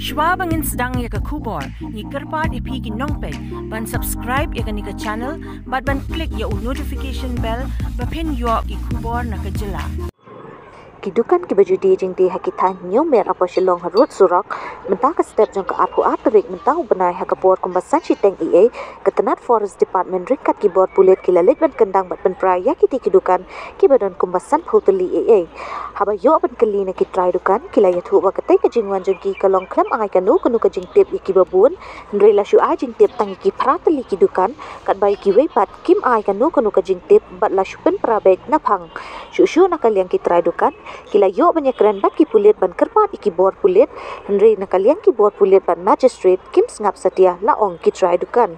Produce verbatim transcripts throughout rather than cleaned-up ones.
Shuwa ba ngin sdang ïa ka khubor, ngi kyrpad ïa phi ki nongpeit ban subscribe ïa kane ka channel bad ban click ïa u notification bell ba phin ïoh ki khubor na ka jylla. Ki dukan kiba ju die jingdie ha ki thaiñ New Mer Upper Shillong ha rud surok, mynta ka step jong ka arphew ar tarik mynta u bnai ha ka por kumba san shiteng eiei, ka tnat Forest Department ryngkat ki bor pulit ki la leit ban kyndang bad pynpra ïa kitei ki dukan kiba don kumba sanphew tylli eiei. Haba ïoh ban kylli na ki trai dukan, ki la ïathuh ba katei ka jingwan jong ki ka long khlem ai kano kano ka jingtip ïa kiba bun, hynrei la shu ai jingtip tang ïa ki phra tylli ki dukan, katba ïa kiwei pat kim ai kano kano ka jingtip bad la shu pynpra beit na phang. Shuh shuh na ka liang ki trai dukan, ki la ïoh ban ïakren bad ki pulit ban kyrpad ïa ki bor pulit, hynrei na ka liang ki bor pulit bad magistrate kim sngap satia, la ong ki trai dukan.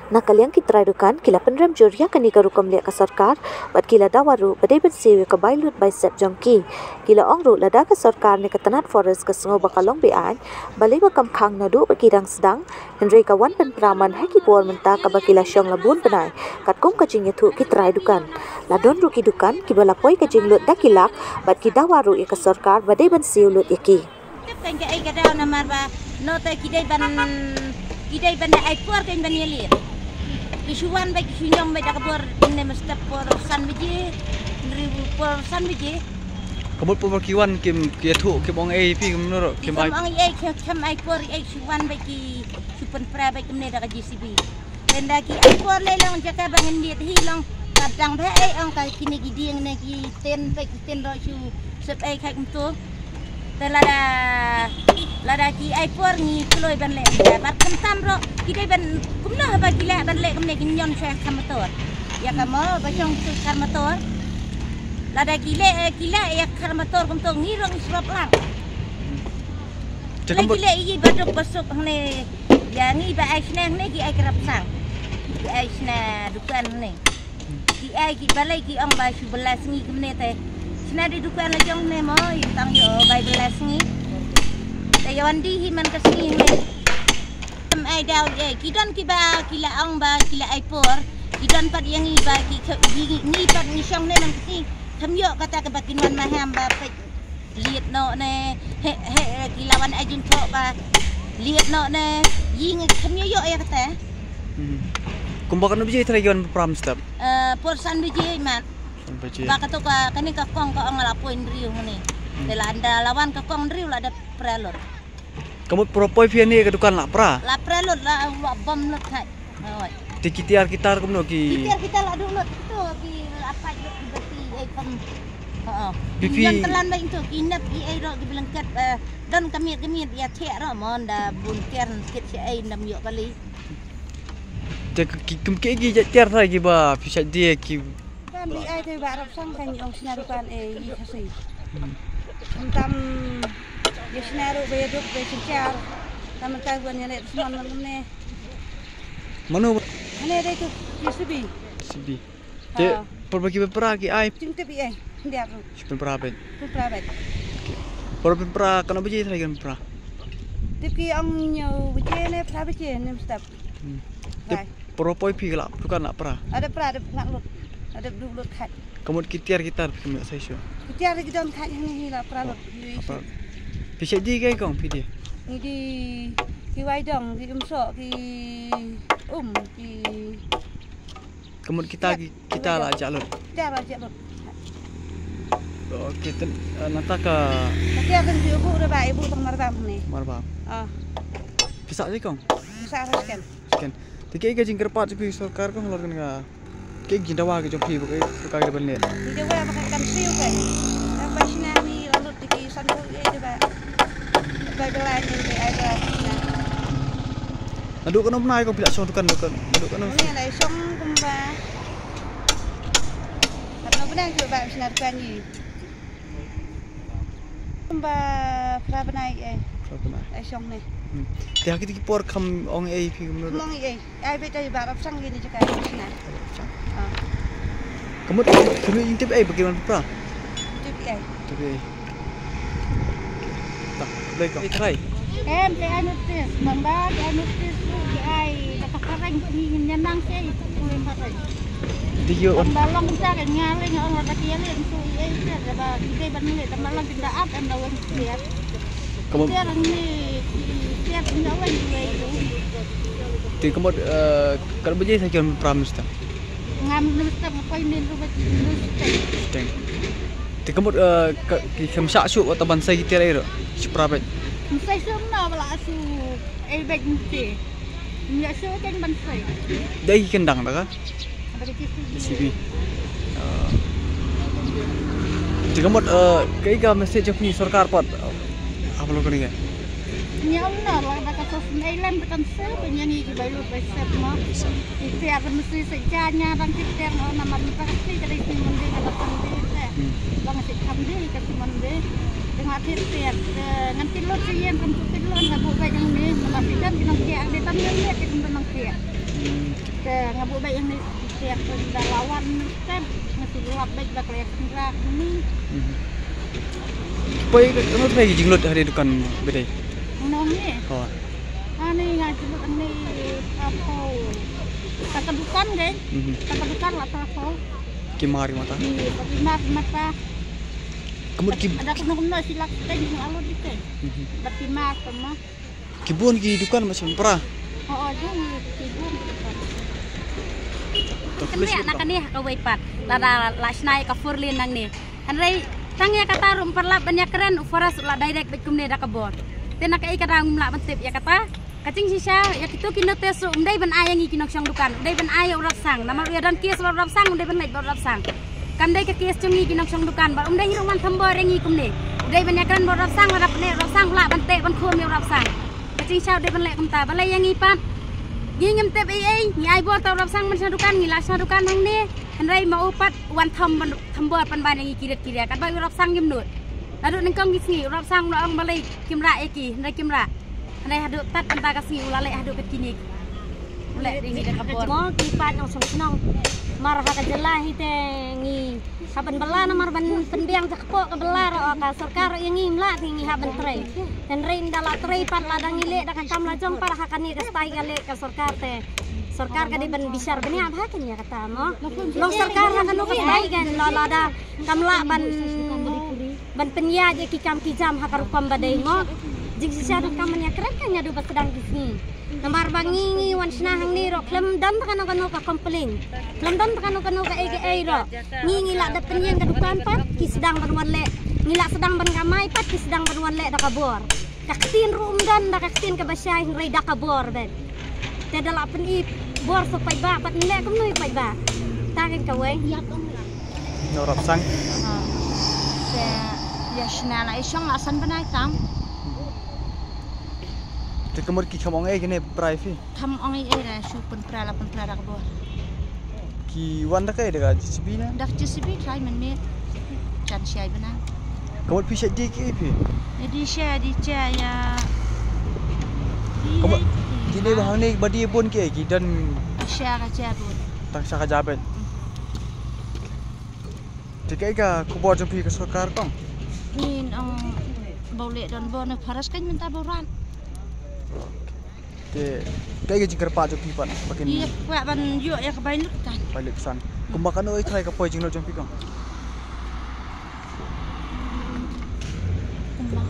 Na ka liang ki trai dukan, ki la pynrem jur ïa kane ka rukom leh ka sorkar bad ki la dawa ruh ba dei ban siew ïa ka bai lut bai sep jong ki. Ki la ong ruh lada ka sorkar ne ka tnat Forest ka sngew ba ka long be-aiñ, balei ba kam khang naduh ba ki dang sdang, hynrei ka wan pynpra man ha ki por mynta kaba ki la shong la bun bnai, katkum ka jingïathuh ki trai dukan. La don ruh ki dukan kiba la poi ka jinglut da ki lak bad ki dawa ruh ïa ka sorkar ba dei ban siew lut ïa ki. Tip kan ka ai ka daw namar ba nota ki dei ban, ki dei ban da ai por kan ban ïaleh. Ki shu wan ba ki shu ñiong ba da ka bor ne mesti por san baje, hynrei por san baje. Ka mut por ba ki wan kim ïathuh, kim ong ei phi, kim nurok, kim ai. Kim ong ei, kim, kim ai por ei, shu wan ba ki shu pynpra ba kim ne da ka J C B. Tenda ki ai por lei long jaka ba ngin liet hi long, ka dang ba ei ong ka kine ki dieng ne ki ten ba ki ten ro shu sep ei khai kumto. Te lada, lada ki ai por ngi kloi ban leh, bar kum tam ro ki dei ban kumno haba ki leh ban leh kumne ki ñion sha khar motor. Ïa ka mo ba shong sha khar motor. Lada ki leh, ki leh ïa khar motor kumto ngi rong srop lang. Te leh kam ki leh ïa ba duk ba suk hangne. Ïa ngi ba ai shna hangne ki ai krap sang. Ki ai shna dukan hangne. Ki ai ki balei ki ong ba shu bylla sngi kumne te. Shna dei dukan la jong ne mo, ïa tang ïoh bai bylla sngi. Te ïa wan dih hi man ka sngi ne. Kam ai daw ïa ki don kiba ki la ong ba ki la ai por. Ki don pat ïa ngi ba ki khe-, ngi, ngi pat ngi shong ne man ka sngi. Kam ïoh kata kaba kin wan maham ba peit. Liet noh ne, he, he, ki la wan ai jingthoh ba liet noh ne, ïing kam ïoh ïoh ïa kata. Hmm. Kumba katno baje trai ki wan pynpra mynstep? Eh, por san baje mat. San baje. Ba kato ka, kane ka kong ka ong la poi hynriew hangne. Hmm. Te la ynda la wan ka kong hynriew la dep pra lut. Ka mut por poi phi hangne ka dukan la pra? La pra lut, la, la bom lut thait. Hooid. Te ki tiar ki tar kumno ki? Ki tiar ki tar la duh lut, to ki la pait lut ki bati ei pam. Hooid. Bipi. Ki ïan tlan ba ito ki nep ki ei ro ki blanket, eh, don ka miet ka miet ïa thiah ro mon da bun tiar kit sha ei nam ïoh kali. Te ki kum ki ki tiar trai kiba phi shait die ki. Kan bi ai te ba rap sang kan ong sna rupan ei i khasi. Tam ïa sna ru ba ïa duk ba ïa sna char. Tam ta wan ïa ne sman ne. Mano? Hane dei tu J C B. J C B. Te por ba ki pynpra ki ai. Jingtip ei. Ndiak. Ki pynpra beit. Pynpra beit. Por pynpra katno baje trai ki pynpra? Tip ki ong hynñiew baje ne phra baje ne mynstep. Hmm. Te por poi phi ka la dukan la pra? Ada pra, ada ngat lut. Ada du lut khat. Ka mut ki tiar ki tar phi kum ïa sai shu. Ki tiar ki don khat hangne hi la pra lut. Phi shait die kaei kong phi die? Ngi die ki wai dong, ki um soh, ki um, ki Ka mut kita ki, kita la jah lut. Kita la jah lut. Okey, ten, eh, nata ka. Kita kan ju bu re ba ibu tang marbam ni. Marbam. Ah. Pisa ji kong? Pisa lah sekian. Sekian. Te kaei ka jingkyrpad jong phi sorkar kong halor kane ka. Kaei ka jingdawa ka jong phi ba ka sorkar ka ban leh. Ki dawa ba ka kan siew kan. Ba shna ni la lut. Te ki san ko ye de ba. Ba bela ni ba ai ba na. Naduh katno bnai kong phi la shong dukan, naduh katno? Ni la shong kumba. Katno bnai ki ba shna dukan ni. Kumba phra bnai eh. Phra bnai. La shong ni. Hmm. Te ha kiti ki por kham ong ei phi kumno? Kham ong ei. Ai beit ai ba rap sang kine jaka kine sna. Ah. Ka mut kine ïing tip ei ba ki wan pra? Tip ei. Tip ei. Tak, blei ka. Ei trai. Em, te ai notice, tang ba te ai notice tu ki ai da ka kareng ki nyanang sei tu kareng. Di yo on. Tang ba long ka ka ngaleng ong la ka ki ale tu ei te da ba ki dei ban le tang ba long ki da ap em da wan ki. Ka mut, te ka mut, eh, ka ba jai sa ki Prime Minister. Ngam Minister, nga poi nin rubat Minister. Te ka mut, eh, ka, ki kham shah shuh wat ban sei ki tiar ei ruh. Shi private. Ngam sei shuh na bala shuh ei bek nte. Ngam ïa shuh kan ban sei. Dei ki kyndang da ka? Ba ka J C B. J C B. Ah. Te ka mut, eh, kaei ka message jong phi sorkar pat, eh, ha pynlong kane ka? Ngi ong na la ba ka sos nei lem ba kan se ba ngi ngi ki bai lut bai sep mo. Ki tiar mesti se ja nya dang ki tiar mo namar mynta ka sngi ka dei sngi Monday ka dei Sunday te. Hmm. Ba nga se kam dei ka sngi Monday. Te nga tiar tiar, eh, ngan tiar lut se ïen kam tu tiar lut nga buh bai jong ni namar ki dang ki nongkiah, dei tam ïen ïen ki dang nongkiah. Hmm. Te nga buh bai jong ni. Poi ka, ano, trai ki jinglut ha ri dukan bedei? Nong ni? Oh. Ani nga jinglut ani apa? Taka dukan dei. Mhm. Taka dukan la ta ko. Ki mar mata. Ni, pati mar mata. Ka mut ki ada kena kena silak teng alo di teng. Mhm. Pati mar sama. Ki bun ki dukan ma shu pynpra. Oh, oh, jong ki bun ki dukan. Kane na kane ha kawei pat. Lada la shna ïa ka four lane nangne. Hynrei tang ïa kata ruh ym paralap ban ïa kren u forest la direct beit kumne da ka bor. Te na kaei ka daw ngim lah ban tip ïa kata. Ka jingshisha ïa kito ki notice ruh ym dei ban ai ïa ngi ki nongshong dukan. Ym dei ban ai ïa u Rapsang. Namar u ïa don case bad u Rapsang, ym dei ban leit bad u Rapsang. Kam dei ka case jong ngi ki nongshong dukan bad um dei hi ruh wan thombor ïa ngi kumne. U dei ban ïakren bad u Rapsang, lada pyneh u Rapsang u lah ban teh ban khum ïa u Rapsang. Ka jingshisha u dei ban leh kumta, balei ïa ngi pat? Ngi ngim tip ei ei, ngi ai bor ta u Rapsang ban shna dukan, ngi la shna dukan hangne. Hynrei ma u pat u wan thom ban thombor pynban ïa ngi ki rit ki ria, katba u Rapsang ngim nud. Naduh nyngkong ki sngi u Rapsang u la ong balei kim rah ïa ki, hynrei kim rah. Hynrei haduh tat mynta ka sngi u la leh haduh kat kine. U leh ri ngi da ka bor. Mo ki paid nongshong shnong. Mar ha ka jylla hi te ngi hap ban bylla namar ban pynbiang jakpoh ka bylla ruh ka sorkar ruh ïa ngi ym lah te ngi hap ban trei. Hynrei ynda la trei pat lada ngi leh da ka kam la jong pat ha kane ka style ka leh ka sorkar te. Sorkar ka dei ban bishar bniah bha kan ïa kata mo. Long sorkar ha kano ka style kan la lada kam lah ban ban pynïaid ïa ki kam ki jam ha ka rukom ba dei mo. Jingshisha ruh kam ban ïakren kan ïa duh ba sdang ki sngi. Namar ba ngi ngi wan shna hangne ruh khlem don ta kano kano ka complain. Khlem don ta kano kano ka ei ka ei ruh. Ngi ngi lah da pynïeng ka dukan pat ki sdang ban wan leh. Ngi lah sdang ban kamai pat ki sdang ban wan leh da ka bor. Ka ktien ruh ym don da ka ktien kaba shai hynrei da ka bor bad. Te da la pyni bor sa paidbah pat ngi leh kumno ïa paidbah. Ta kan kawei. Ïa u Rapsang. Ha. Te ïa shna la i shong la san bnai tam. Te ka mut ki kham ong ei kine pynpra ïa phi? Kham ong ei ei da shu pynpra la pynpra da ka bor. Ki wan da kaei, da ka J C B ne? Da ka J C B trai man me. Jan shai bnai. Ka mut phi shait die kiei phi? Ïa die sha die cha ïa. Ka mut kine ba hangne ba die bun kiei ki don. Sha ka cha bun. Tang sha ka jabet. Te kaei ka khubor jong phi ka sorkar kong? Ngin ong ba u leh don bor na forest kan mynta ba u ran. Te kaei ka jingkyrpad jong phi pat ba kin ïa kwah ban ïoh ïa ka bai lut kan. Bai lut san. Kumba kano i trai ka poi jinglut jong phi kong? Kumba.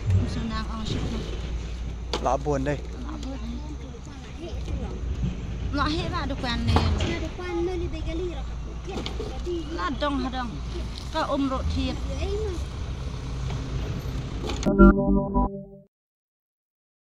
Kumba nang ong shi. La bun dei. La bun. La heh ba dukan ne. La dong ha dong. Ka um ruh thied.